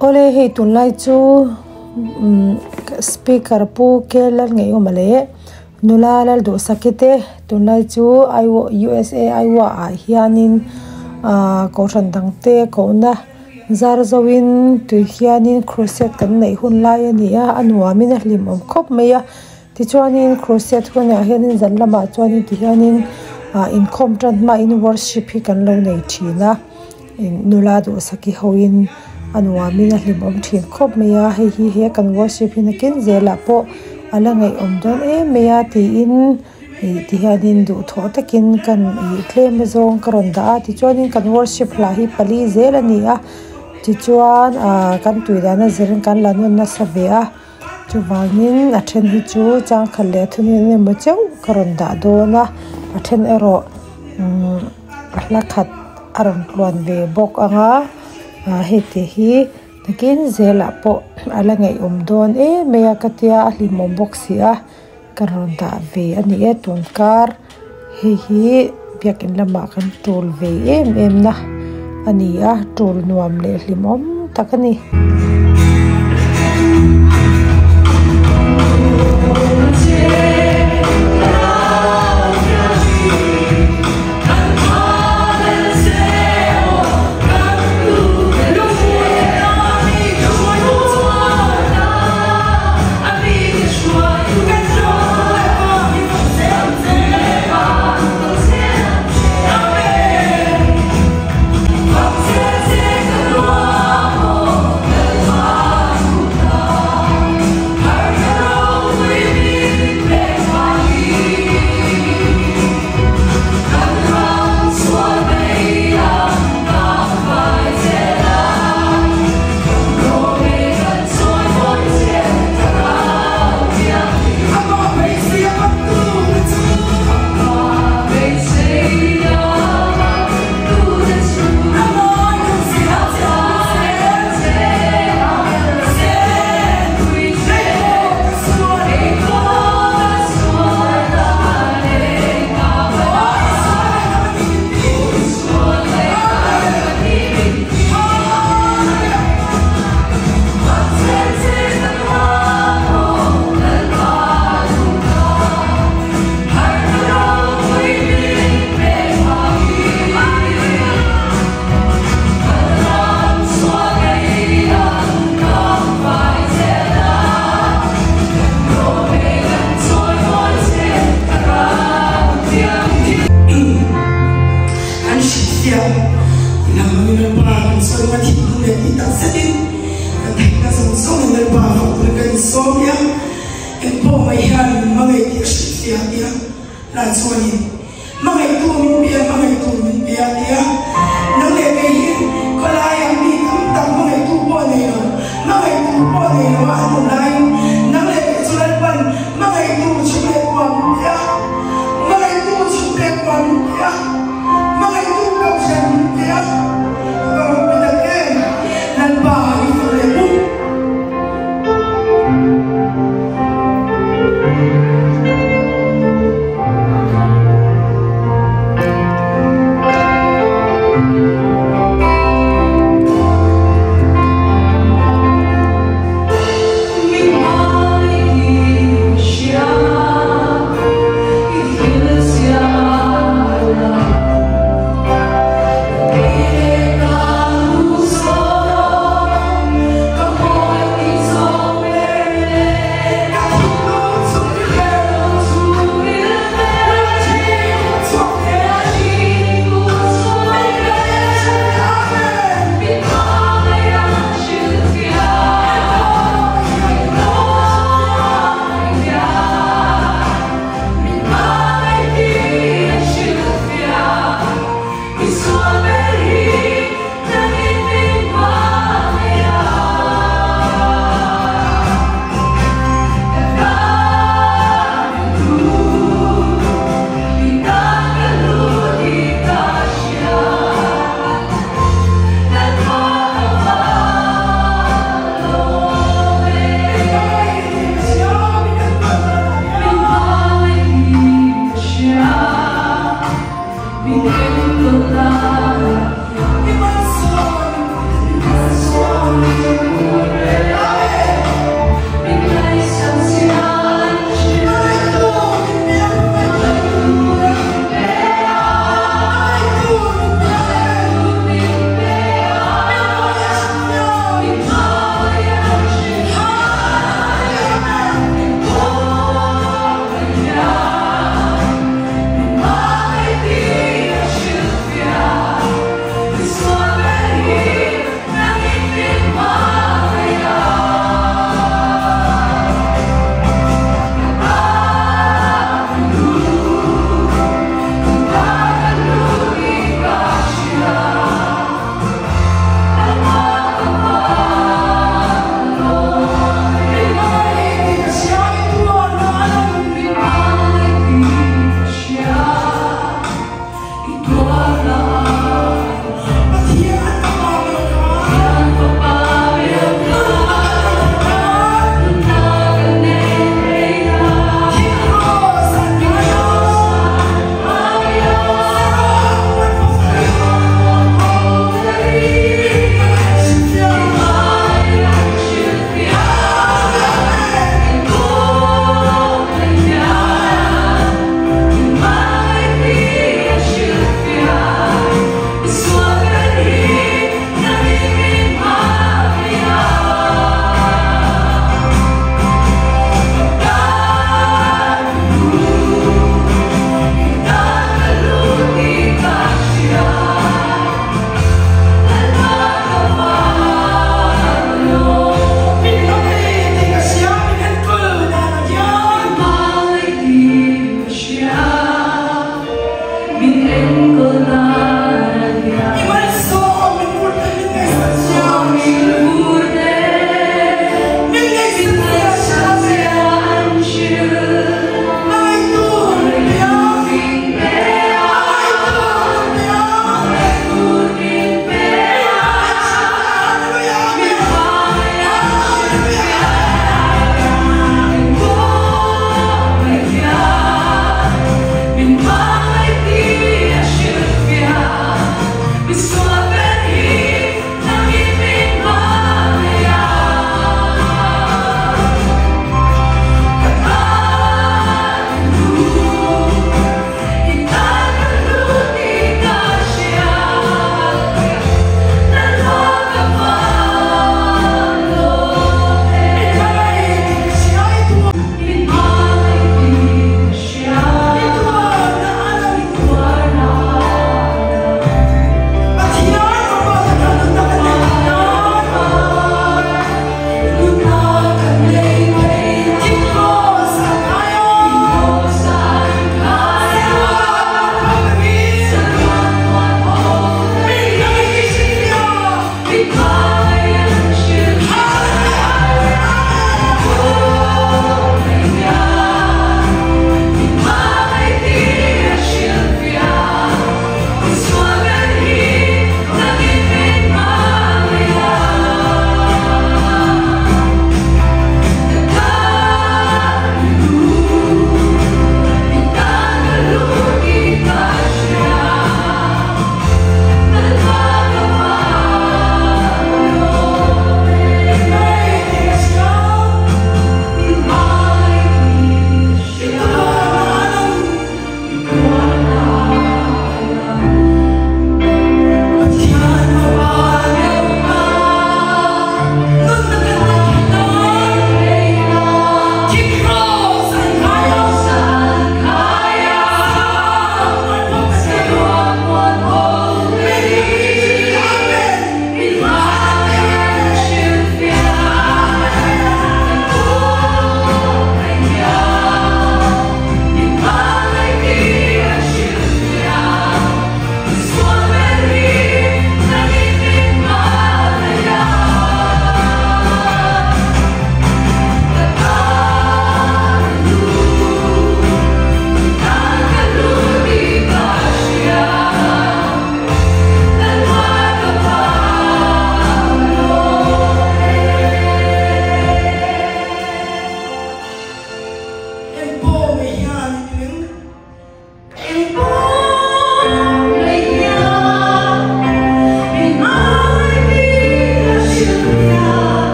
Awle hei tunlai chu umm speaker pu K Lalngeihawma leh nula Lalduhsaki te tunlai chu U_S_A Iowa ah hianin ahh kohhran dang te kohna zar zo in tui hianin crusade kan neih hun lai a ni a a nuam in a hlimawm khawp mai a tichuanin crusade hunah hianin zan lamah chuanin tihianin ah inkhawm tan hmain worship hi kan lo nei thin a nula duhsaki ho in a nuamin a hlimawm thin khawp mai a hei hi he kan worship hi nakin zelah pawh a la ngaihawm dawn em mai a tiin ih tihianin duhthawh takin kan ih tlem azawng ka rawn dah a tichuanin kan worship hla hi pali zel a ni a tichuan ah kan tui dan a zirin kan la nawn nasa ve a chuvangin a then hi chu changkhat leh a thunun emaw chauh ka rawn dah dawn a a then erawh umm a hla khat a rawn tluan ve bawk ang a ah hei te hi nakin zelah pawh a la ngaihawm dawn em mai a ka tia a hlimawm bawk si a ka rawn dah ve a ni e tun kar hei hi biakin lamah kan tul ve em em na a ni a tul nuam leh hlimawm tak a ni. An hrilhfiah lam angin Lalpa kan sawi a, thinlung leh tih tak zetin kan theihna zawng zawngin Lalpa fak turin kan insawm nia. Engpawh mai hian min hmangaih tih a hrilhfiah nia. Lah chuanin hmangaihtu min bia, hmangaihtu min bia tia. Nang leh kei hi khawlaiah mi tam tak hmangaihtu pawh nei lo, hmangaihtu pawh nei lo a an awm laiin nang leh kei chu Lalpan hmangaihtu chhung leh kua min bia. Hmangaihtu chhungte kua min pe a, hmangaihtu kohhran min pe a, ka va ropui tak em! Lalpa i fak leh u.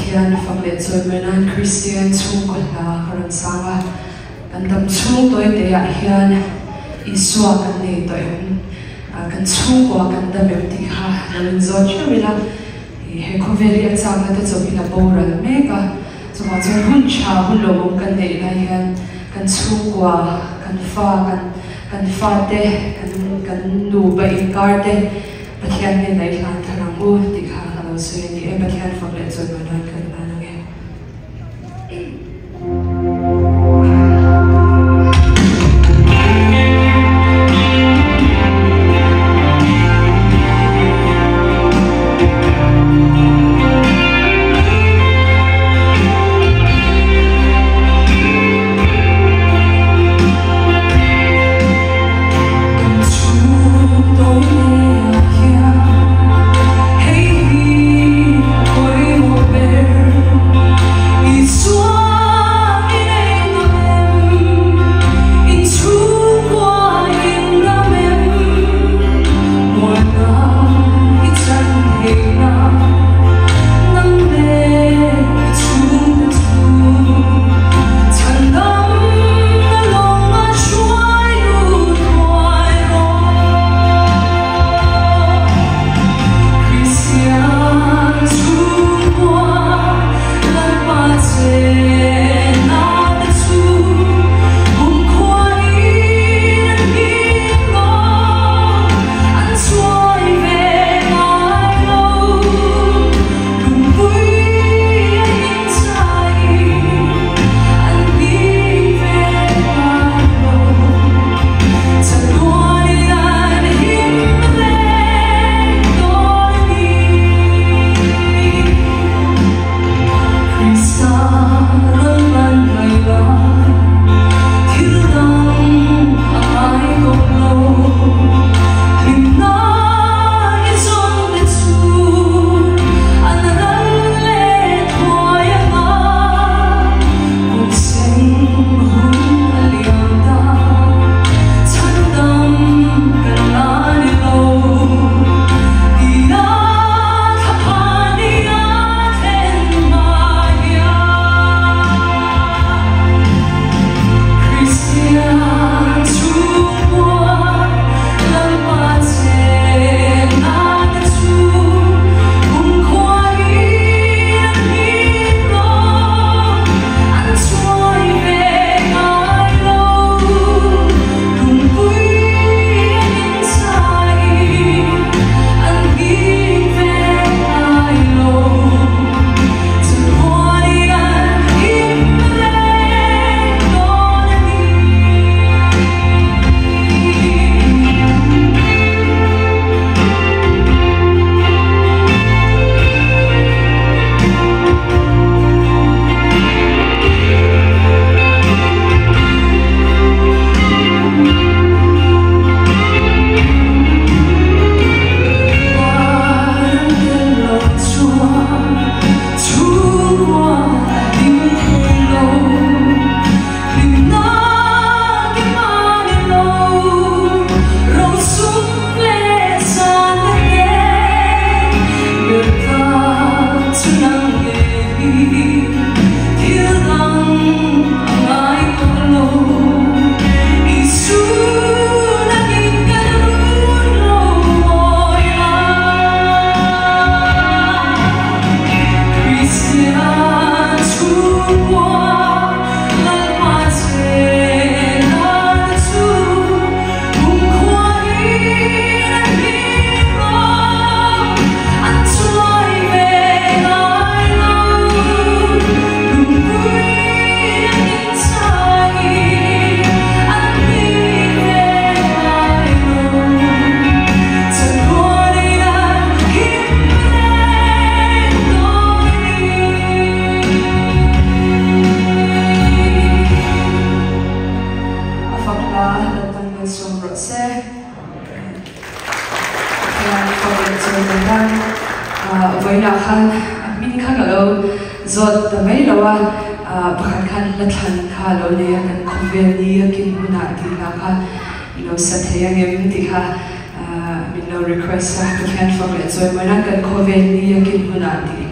Pathian fak leh chawimawi nan Kristian chhungkaw hla ka rawn sang a, kan dam chhung tawi te ah hian Isua kan nei tawh em, kan chhungkua kan dam em tih kha lo inzawt theuh ila, he khawvel hi a chakna te chawpin a boral mek a, chuvang chuan hun tha hun lawmawm kan neih lai hian kan chhungkua, kan fa, kan kan fate, kan kan nupa inkar te Pathian hnenah i hlan thar ang u tih kha ka lo sawi a ni e, Pathian fak leh chawimawi nan kan hlan ang e. A fak hla Lalpan malsawm rawh se. Pathian fak leh chawimawi nan vawiinah khan a hming kha ka lo zawt ta mai lo a, pakhat khan hla thlan kha a lo nei a, kan khawvel ni a kin hunah tih hla kha i lo sa thei angem tih kha min lo request a, Pathian fak leh chawimawi nan kan khawvel ni a kin hunah tih